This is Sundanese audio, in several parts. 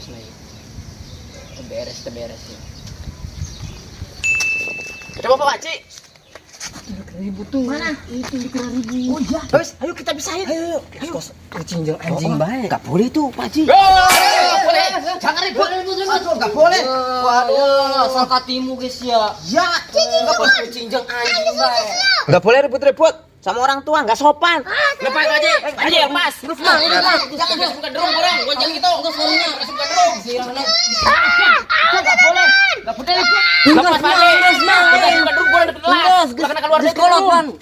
Beres nih. Beres, beres ya. Coba Pak Haji. Ribut tuh. Mana? Itu dikira ribut. Oh iya. Terus, ayo kita pisahin. Ayo, ayo. Kos kucing jeung anjing bae. Enggak boleh tuh, Pak Haji. Enggak boleh. Jangan ribut. Aduh, enggak boleh. Waduh, asal katimu guys ya. Ya, Enggak boleh kucing jeung anjing bae. enggak boleh ribut-ribut sama orang tua, enggak sopan. Lepas Pak Haji. Haji lepas. Mang, ini Mang. Jangan buka drum orang, gonceng gitu. Enggak Buka drum. Enggak boleh. Enggak boleh ribut. Enggak, Lepas Pak Haji. Mang, Mang. Buka drum orang di kelas. Udah kena keluar Geus dari kolot, drum. Pan.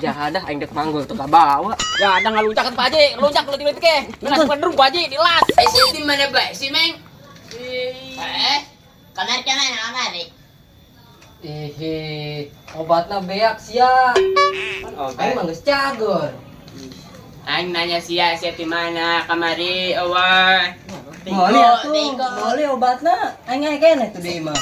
Jahadah aing dek manggul tuh bawa. Ya, ada ngalunjak kan Pak Haji, ngelunjak letik-letik ke. Nggak buka drum Pak Haji, dilas. Eh, si mana bae si Meng? Eh, kamar kamar kamar. Ih, obatna beak sia. Aing mah geus cagur. Aing nanya sia sia di mana kamari eueuh. Boleh atuh, boleh obatna. Aing aya keneh tuh deui mah.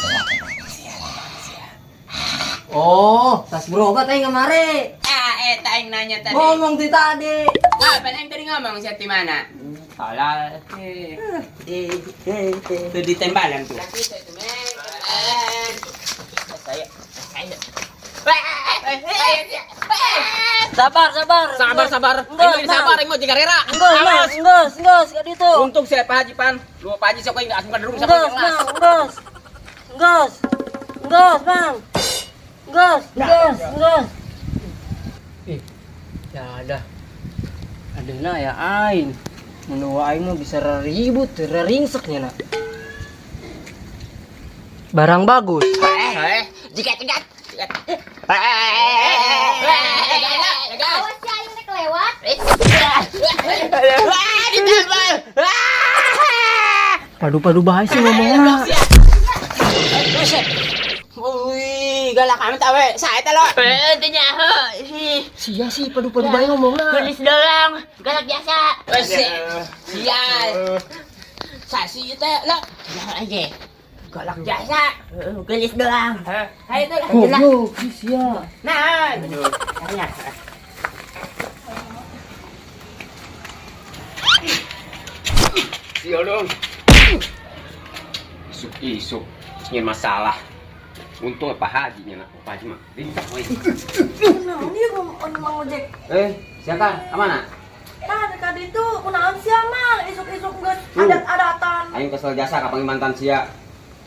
Oh, tas berobat aing kemari. Ah, eta aing nanya tadi. Ngomong ti tadi. Ah, pan aing tadi ngomong sia di mana? Halal. Tuh di tembalan tuh. Saya. Sabar, sabar. Sabar, sabar. Enggak, Aing sabar, aing mau jeung karera. Enggak, Awas. enggak, enggak, enggak ditu. Untung si Pak Haji Pan. Lu Pak Haji sok aing asup ka drum sama Enggak, yang kelas. enggak. Enggak. Enggak, Bang. Enggak, enggak, enggak. Ih, ya ada. Adena ya aing. Menua aing mah bisa ribut, reringseknya nak. Barang bagus. Jika cegat. Awas si aing teh kelewat. Ditambal. Padu-padu bae sih ngomongna. Wih, galak amat awe. Saya teh lo. Eh, teu nyaho. Sia sih padu-padu bae ngomongna. Gelis doang, galak biasa. Sial. Sasi teh lo. Galak aja. Galak biasa. Gelis doang. Hayo tuh lah. Goblok, sia. Nah. Sial dong. Isuk-isuk ingin masalah. Untung Pak Haji nya, Pak Haji mah. Lincah we. Naon ieu mang ojek? Eh, siapa? Amana? Tah dekat ditu kunaon sia mang isuk-isuk geus adat-adatan. Aing kesel jasa ka mantan sia.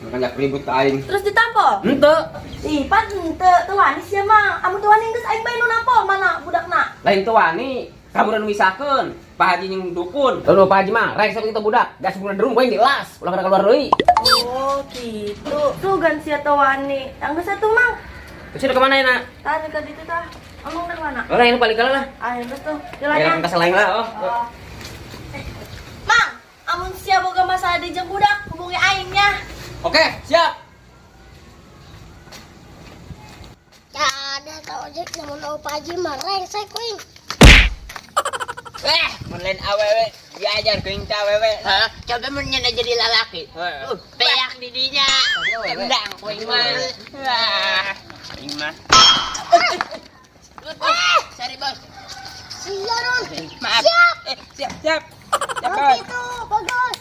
Makanya ribut ka aing. Terus ditampol? Henteu. Ih, pan henteu teu wani sia mang. Amun teu wani geus aing bae nu nampol mana budakna. Lain teu wani, kaburan misakeun. Pak Haji jeung dukun. Lalu Pak Haji mah rek sok itu budak, gas bulan drum gue dilas, ulah kada keluar deui. Oh, gitu. Tuh gan sia teu wani. Yang geus atuh mang. Terus udah kemana ya, Nak? Tah dekat ditu tah. Omong dari mana? Orang ini balik lah. Ah, yang geus tuh. Ya, Jalannya. kesel lain lah, oh. Oh. Mang, amun sia boga masalah di jeung budak, hubungi aing nya. Oke, siap. Ya ada tau ojek namun Pak Haji mah rengsek kuing. Eh, mun lain awewe diajar kuing teh awewe. Hah? Coba mun nyana jadi lalaki. Peak di dinya. Tendang kuing mah. Wah, kuing mah. Sorry, Bos. Sia Ron. Maaf. Siap. Eh, siap, siap. Siap, Oh Bos. gitu, bagus.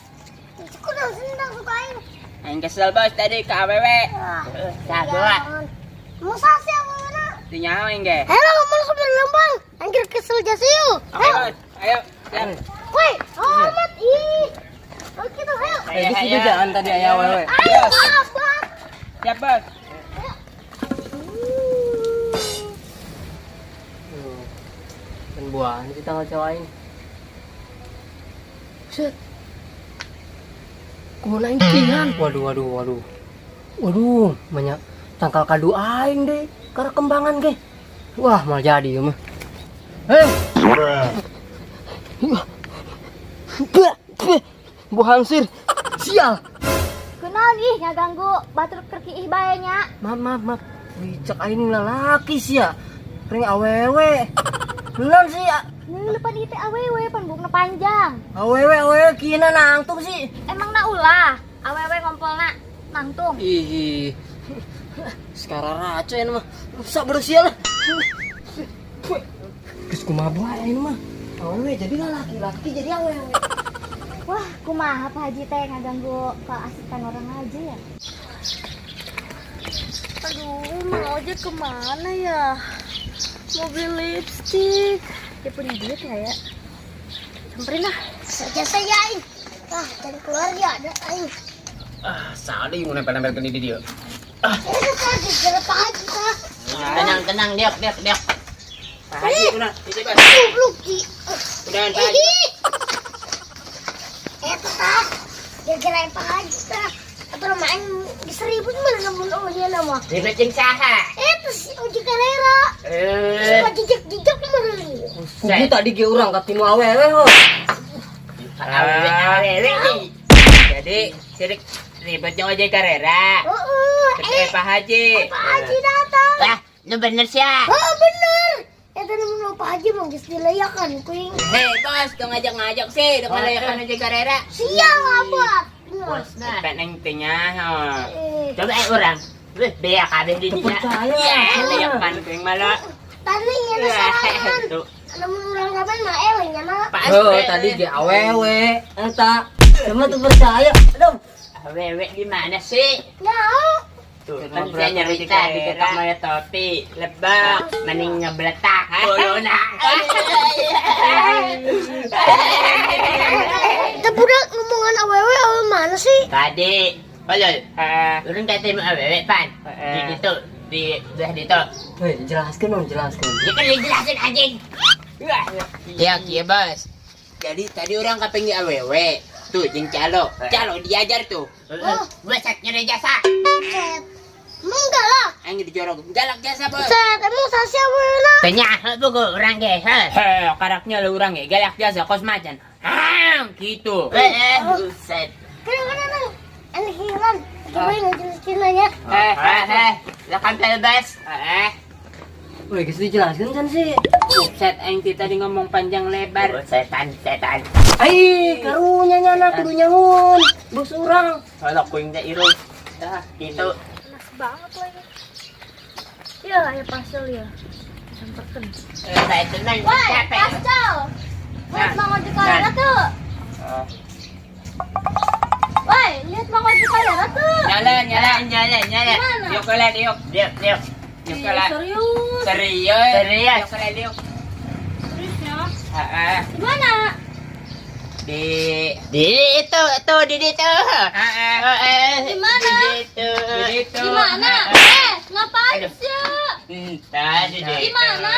Kudu sendang suka aing. Aing kesel, Bos, tadi ke awewe. Ah, Sabar. Musa sih mana? Teu nyaho aing ge. Halo, mau sudah lembang. Anjir kesel jasa yuk. Oke, Bos. Ayo, siap. Woi, hormat ih. Oh gitu, ayo. Eh, geus itu jangan tadi aya awewe. Ayo, maaf, maaf. Siap, Bos. Dan buah ini kita ngecewain. Set. Kumaha aing kian? Waduh, waduh, waduh. Waduh, banyak tangkal kadu aing deh. Karena kembangan ge. Wah, mal jadi ieu mah. Hei. Buah hangsir. Sial. Kunaon ih ngaganggu batur keur kiih bae nya. Maaf, maaf, maaf. Wih, cek aing lalaki sih ya. Ring awewe. Belum sih ya. Ini lupa di teh awewe pan bukna panjang. Awewe, awewe kina nangtung sih. Emang na ulah awewe ngompolna nangtung. Ih. Sekarang raca ini mah. Rusak berusia lah. Geus kumaha bae ini mah. Awewe jadi laki-laki jadi awewe. Wah, kumaha Pak Haji teh ngaganggu keasikan orang aja ya. Aduh, Mang Ojek kemana ya? Mau beli lipstick. Dia punya duit nggak ya? Samperin lah. Saja saya aing. Ah, dan keluar ya ada aing. Ah, salah yang mau nempel-nempel di dia. Itu tadi gara Pak Haji tah. Tenang, tenang, diok, diok, diok. Pak Haji, udah. Itu, Bos. Goblok di. Udah, Pak Haji. Eta tah. Gara-gara Pak Haji tah. Atau nama aing geus ribut mah lamun oh dia nama. Ribet jeung saha? Eta si ojek karera. Eh, Suka jejak-jejak mah. Kudu tadi ge urang katimu awewe ho. Awewe, awewe nih. Jadi, sirik ribet jeung ojek karera. Heeh, Terus Pak Haji. Pak Haji datang. Lah, nu bener sih ya. Oh bener. Eta namun Pak Haji mah geus dilayakan kuing. Hei bos, tong ngajak-ngajak sih, dong ngalayakan ojek karera. Siang abad. Bos, nah. Peneng teh nya. Eh, Coba orang. Wih, bea kabeh di dinya. Percaya. Iya, layakan kuing malah. Tadi nyana sorangan. Tuh, Lamun urang ramen mah eleh nyana. pas. Oh, tadi ge awewe eta. Cuma tuh percaya. Aduh. Awewe di mana sih? Ya. Tuh, kan saya nyerita diketok maya topi, lebak, mending ngebletak, bolona. Kita budak ngomongan awewe awewe mana sih? Tadi, kolol, urang kata mau awewe pan, di situ, di belah ditu. Weh, jelaskeun dong, jelaskeun. Ya kan dijelasin anjing. Ya, kia bos. Jadi tadi orang kapengi awewe. Tuh, jeung calo. Calo diajar tuh. Oh. Buset nyeri jasa. Buset. Emang enggak lah. Aing dijorok. Galak jasa, bos. Buset, emang sasi awewe na? Tanya, buku orang ge. He, karaknya lu orang ge. Galak jasa kos macan. Ah, gitu. Eh, buset. Kadang-kadang nang aneh hilang. Coba yang ngejelasin aja. Eh, eh, eh. Lah kan bebas. Eh. Weh, geus dijelaskeun can sih. Buset aing teh tadi ngomong panjang lebar. Setan, setan. Ai, karunya nyana kudu nyangun. Bos urang. Kalau kuing teh irus. Dah, gitu. Panas banget lagi. Ya, ya pasel ya. Samperkeun. Eh, saya tenang, Woi, capek. Pascal. Lihat Nah. Mang Ojek karera tuh. Woi, lihat Mang Ojek karera tuh. Nyala, nyala, nyala, nyala. Gimana? Yuk lah, yuk. Yuk, yuk. Yuk Iya, lah. serius. Serius. Serius. Yuk lah, yuk. Serius ya. Heeh. Di mana? Di itu, tuh di itu. Heeh. Di mana? Di itu. Di itu. Di mana? Eh, ngapain Aduh. sih? Entah, di Di mana?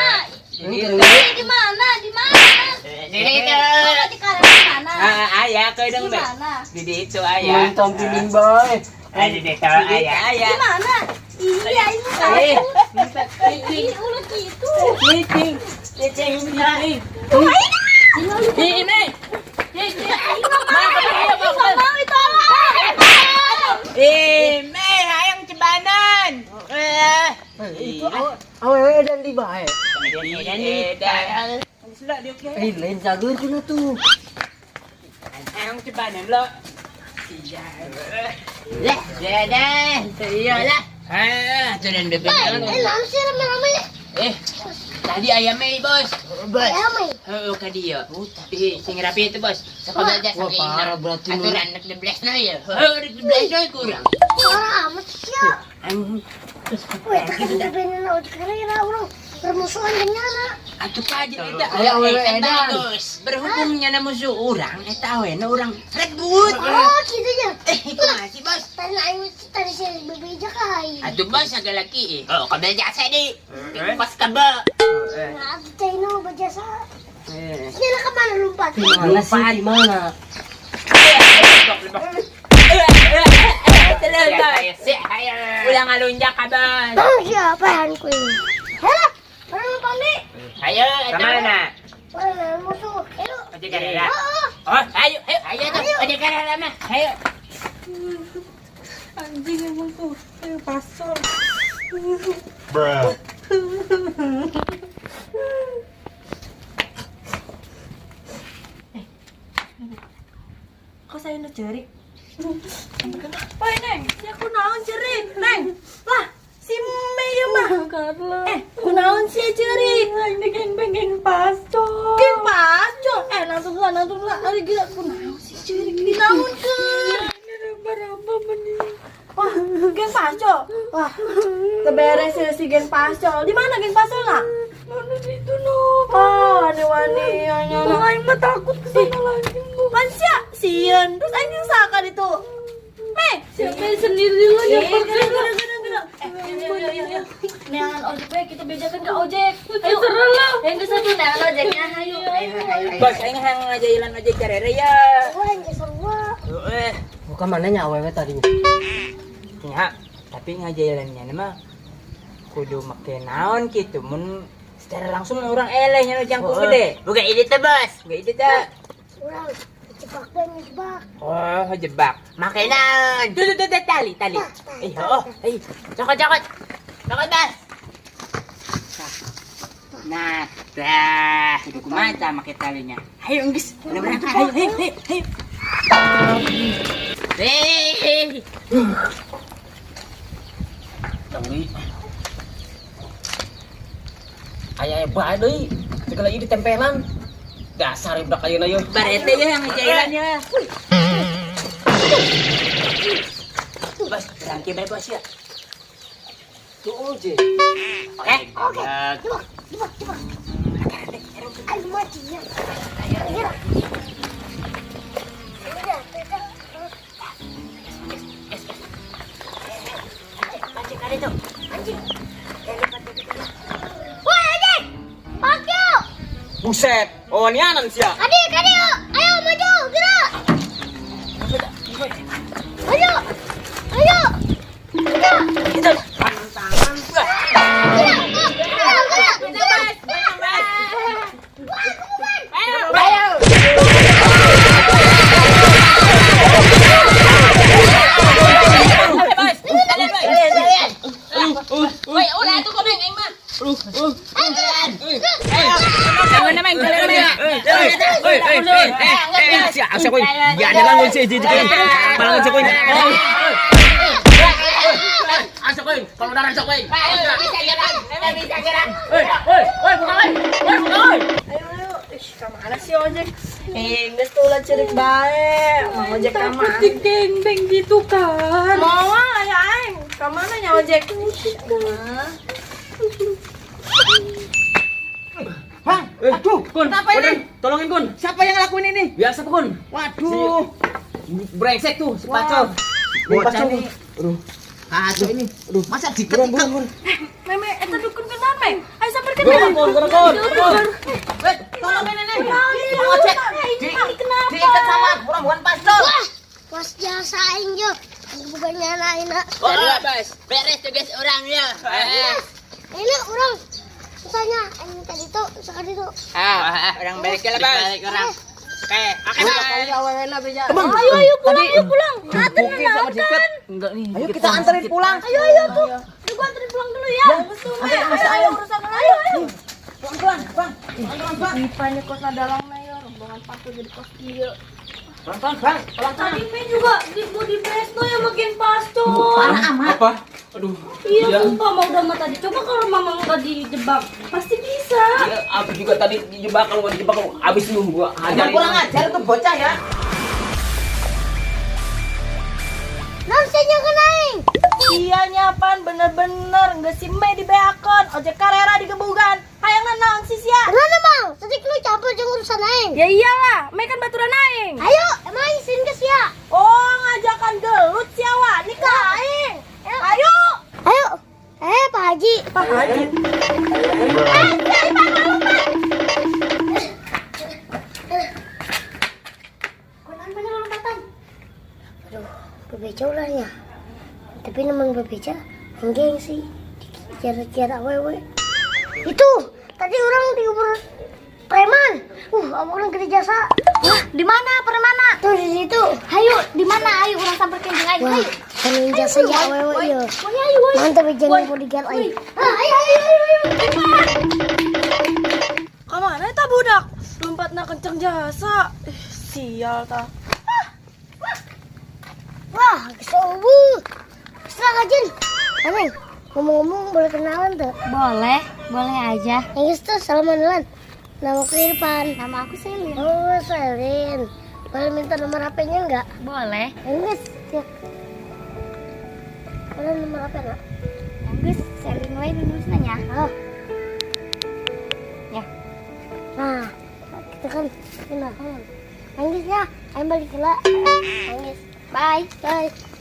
Di itu. Di mana? Di mana? Di itu. Mang Ojek karera di mana? Ah, ayah, kau Di dong, Bes. mana? Di itu ayah. Mantap piling bae. Ah, di itu ayah. Di mana? Iya, ini Eh, Ih, ulet gitu. Cicing, cicing, cicing. Ini. Cicing. Ih, nggak mau. Ih, nggak mau itu tolong. Eh, meh, hayang cebanan. Eh, Itu awewe dan di bae. edan. Eh, lain jagoan cenah tuh. Hayang cebanan lo. Lah, dadah. Iyalah. Ah, jalan bebek. Eh, naon sih rame-rame? Eh, tadi ayamnya, bos. Bos. Rame. Oh, ka dia. Eh, sing rapi itu, bos. Sekolah aja Wah, parah berarti nu. Aturan anak 12 na ya. Oh, anak 12 na kurang. Parah amat sih ya. Weh, kan bener ojek karera urang bermusuhan dengan nyana. Atuh kaji eta. Aya awewe edan. Bagus. Berhubungnya na musuh urang, eta awena urang rebut. Oh, gitu ya. Eh, itu masih, bos. Tadi aing tadi si bebeja ka aing. Atuh bos agak laki. Oh, kabel jasa di. Pas kabel. Nah, atuh teh nu bejasa. Sila ka mana lompat? Di mana sih? Di mana? Ulang ngalunjak ka, bos. Bang, siapaan ku ini? Hah? Orang pandi. Ayo, Kemana? Orang musuh. Ayo. Ojek karera. Oh, Oh, ayo, ayo, ayo tuh. Ojek karera mah. Ayo. Anjing emang tuh. Ayo pasol. Bruh. Kok saya nu cerik? Woi Neng, sia kunaon cerik? Neng, lah si Mei ieu mah. Eh, kunaon sia cerik? Ini geng beng geng pascol. Geng pascol. Eh, langsung lah, langsung lah. Ari gila kunaon sih cerik? Geng Pascol. Wah, keberes ya si geng Pascol. Di mana geng Pascol nak? Mana situ no. Oh, wani-wani. Bang aing mah takut kesana lagi. Pan sia, sieun. Terus aing jeung saka ditu. Meh, Siapa yang sendiri lah Eh, nyamper geura geura geura geura. Eh, yuk yuk yuk yuk. Neangan ojek we, kita bejakeun ke ojek. Ayo. Seru lah. Yang ke satu neangan ojeknya, ayo. Ayo. Bos, aing hayang ngajailan ojek carere ya. Wah, yang sarua. Heeh. Bukan mananya awewe tadinya. Nya, tapi ngajailannya mah kudu make naon gitu mun secara langsung orang eleh nya jangkung gede. Bukan ide teh, Bos. Bukan ide teh. Urang jebak bae ngejebak. Oh, jebak. Make naon? Tuh, tuh, tuh, tali, tali. Eh, oh, eh, cokot, cokot. Cokot, Bos. Nah, dah, kudu kumaha tah make talinya. Ayo, geus, udah berangkat. Ayo, ayo, ayo, ayo. Hei. Deui. Aya aya bae deui. Segala ieu ditempelan. Dasar budak ayeuna yeuh. Barete ya yang ngejailan ya. Bos, berangkat bae bos ya. Tuh ojek. Oke. Oke. Jebak, jebak, jebak. Ayo mati ya. Gerak. Udah, udah. Pancing ada tuh. Anjing. Woi, ojek. Pak yuk. Buset, oh nianan sia. Adik, adik, ayo maju, gerak. Ayo. Ayo. Gerak. Itu. Tangan. Gerak, gerak, gerak, gerak. Wah, kebukan. Ayo. Bos, Woi, ulah tuh komeng aing mah. Jangan main, jangan main. Oi, oi, oi, eh, sia, sia koin. Ya ada langun si ji koin. Malangun si koin. Asa koin, kalau darah sok koin. Bisa gerak, bisa gerak. Oi, oi, oi, buka oi. Oi, buka oi. Ayo ayo. Ih, kemana sih ojek? Eh, geus tuh ulah cerik bae. Mang ojek ka Takut mana? di gengbeng gitu kan. Mau ah, aya aing. Ka mana nya ojek? Ih, Bang, aduh, Kun. Kenapa ini? Tolongin Kun. Siapa yang ngelakuin ini? Biasa Kun. Waduh. Brengsek tuh, si Pacol. Bocah nih. Aduh. Aduh ini. Aduh, masa diket-iket. Meme, eta dukun kenal, Meng. Ayo sampeurkeun, Kun, Meng. Kun, Kun, Kun. Kun. Weh, tolongin ini. Mang Ojek. Ini kenapa? Diikat sama rombongan pastor. Wah, was jasa aing yo. Bukannya anak anak. Beres, Bos. Beres tugas orang ya. Ini orang misalnya aing tadi tuh sekali tuh. Ah, orang balik ya, Bos. Balik orang. Oke, oke, Bos. Ayo, ayo pulang, ayo pulang. Mungkin sama diikat. Enggak nih. Ayo kita anterin pulang. Ayo, ayo tuh. Udah gua anterin pulang dulu ya. Ayo, ayo, urusan ayo, ayo. Pelan, pelan, Bang. Pelan, pelan, Bang. Ipanya kos dalang na ya, rombongan paku jadi kos ieu. Pelan, pelan, Bang. Pelan, pelan. Tadi Mei juga di mau di Presto ya sama geng Pastor. Parah amat. Apa? Aduh. Iya, sumpah mau udah mah tadi. Coba kalau mama nggak dijebak, pasti bisa. Iya, aku juga tadi dijebak, kalau nggak dijebak kalau habis lu gua Emang hajarin. kurang ajar tuh bocah ya. Nonsennya kena aing. Iya nyapan bener-bener nggak si Mei dibeakeun, ojek karera digebugan. Hayang naon sih sia? Kenapa bang? Tadi lu campur jeung urusan aing. Ya iyalah, Mei kan baturan aing. Ayo, emang aing sering ke sia. Oh, ngajakan gelut sia wani ka aing. Ayo. Ayo. Eh, Pak Haji. Pak Haji. Eh, dari Pak lompat. Kunaon mana lompatan? Aduh, bebeja ulahnya. Tapi namun bebeja, enggeng sih. Dikejar-kejar awewe. Itu, tadi orang diubur preman. Orang gede jasa. Wah, di mana premana? Tuh di situ. Ayo, di mana? Ayo urang samperkeun jeung aing. Wah, Ayo. kan jasa ya awewe ya. Woi, ayo, woi. Mantap jangan bodyguard aing. Ah, ayo ayo ayo ayo. Kamana eta budak? Lompatna kenceng jasa. Ih, sial tah. Wah, keseueuh. Serang aja. Ameng, ngomong-ngomong boleh kenalan tuh? Boleh, boleh aja. Inggris tuh salaman duluan. Nama aku Irfan. Nama aku Selin. Oh, Selin. Boleh minta nomor HP-nya enggak? Boleh. Inggris. Ya. Ada nomor apa nak? Geus seling we nulisna nya. Ah. Ya. Nah, kita kan kenal. Nangis ya, ayo balik lah. Nangis. Bye. Bye.